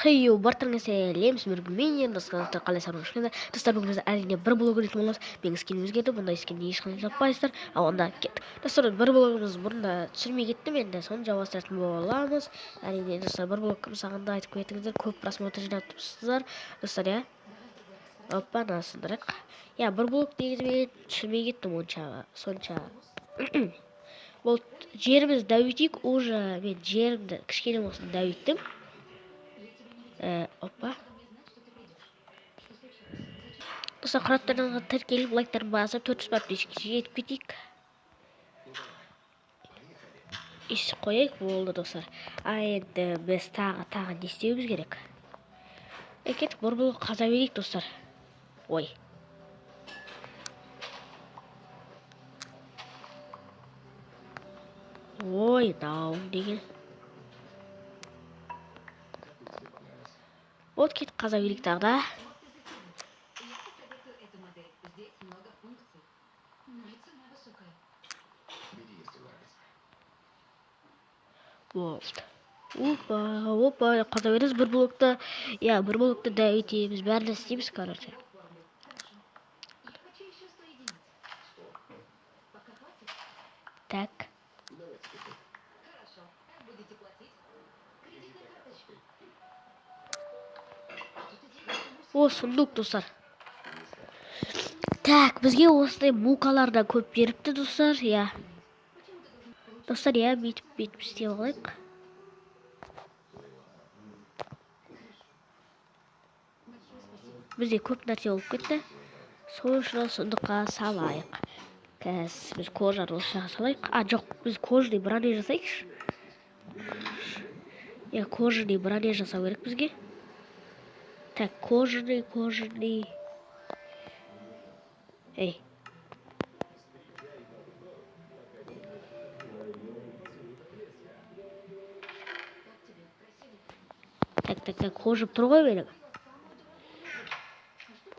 Хей, бартырыңа сәлем, сіздерге мен достар, қалай сармашқанда. Достар, бүгін біз әрине бір блог өтетін боламыз. Менің скинім өзгерді, бұндай скинді ешқандай таппайсыздар. Ал онда кеттік. Достар, бір блогымыз бұрында түсірмей кеттім, енді соны жалғастыратын боламыз. Әрине, достар, бір блог сағында айтып кетіңіздер, көп просмотр жинапсыздар. Достар, иә. Опа, насындырық. Иә, бір блог негізі мен түсірмей кеттім онша, сонша. Бұл жеріміз дәуітейік, уже мен жерімді кішкене болсын дәуіттім. Опа. Достар, қыраттарыңызға тіркеліп, лайктарын басып, 400 подписчикке жетіп кетейік. Ес қояйық, болды, достар. А енді біз тағы не істеуіміз керек? Кеттік, бір блок қаза берейік, достар. Ой. Ой, дау деген. Вот кетіп қаза берейік тағы да. Болды. Опа, опа, қаза береміз бір блокты. Иә, бір блокты дәуітеміз, бәрін істейміз, короче. Так. О, сундук, достар. Так, бізге осындай мукалар да көп беріпті, достар, иә. Достар, иә, бүйтіп істеп алайық. Бізде көп нәрсе болып кетті. Сол үшін сундукқа салайық. Қазір біз кожаны осы жаққа салайық. А, жоқ, біз кожаный броня жасайықшы. Иә, кожаный броня жасау керек бізге. Так, кожаный, кожаный. Эй. Так, так, так, кожа тұр ғой менің.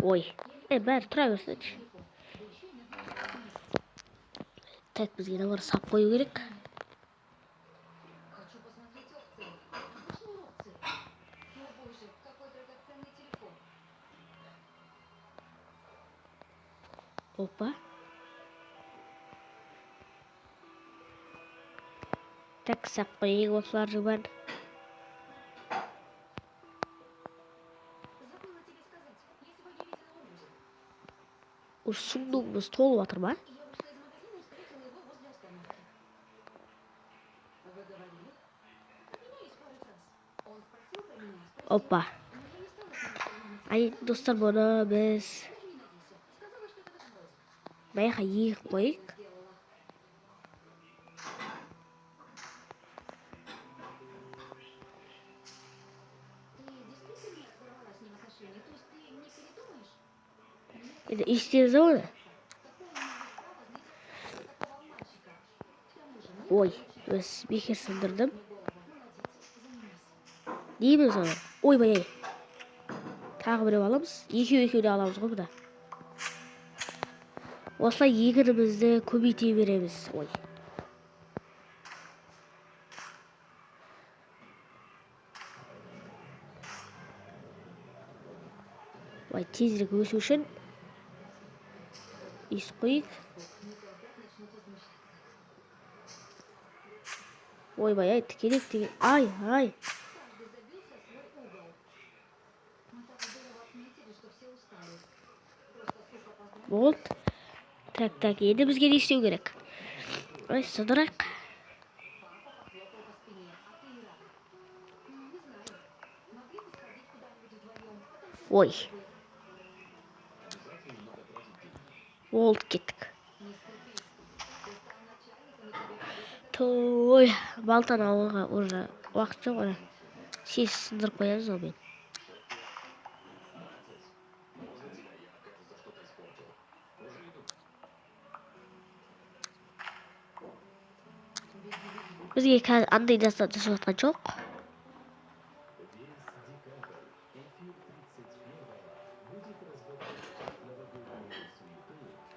Ой. Бәрі тұра берсінші. Так, бізге мыналар сап қою керек. Опа. Так, сап қояйық осылар жұбан. Уж сундугымыз толып жатыр ма? Опа. Ай, достар, бұны біз мына жаққа егіп қояйық. Енді істейміз ау оны. Ой, өз бекер сындырдым. Дейміз оны. Ойбай, ай. Тағы біреу аламыз. Екеу-екеу де аламыз ғой бұда. Осылай егінімізді көбейте береміз. Ой. Ой, тезірек өсу үшін ес қояйық. Ойбай, ай, тікелек деген. Ай, ай. Болды. Так, так, енді бізге не істеу керек? Ой, сыдырайық. Ой. Болды, кеттік. Той, балтаны алуға уже уақыт жоқ, ана. Сес сындырып қоямыз ғой мен. Бізге қазір андай нәрсе жасап жатқан жоқ.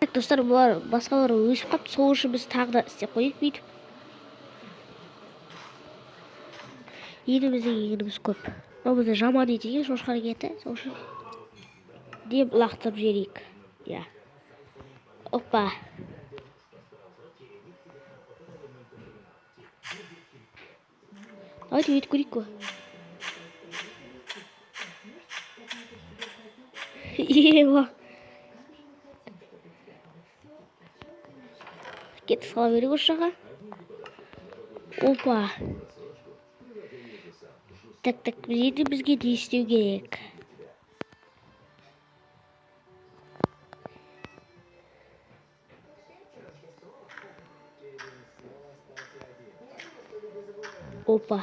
Так, достар, бұлар басқалар өсіп қалыпты, сол үшін біз тағы да істеп қояйық бүйтіп. Елімізде егініміз көп. Мынау бізде жаман ит екен, шошқаның еті. Сол үшін деп лақтырып жіберейік. Иә. Опа. Давайте өйтіп көрейік қой. Ева. Кеттік, сала берейік осы жаққа. Опа. Так, так, енді бізге не істеу керек? Опа.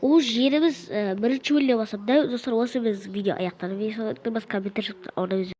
Ол жеріміз бірінші бөлімнен бастап дәу достар, осы біз видео аяқтады. Комментарий жазып, оны өз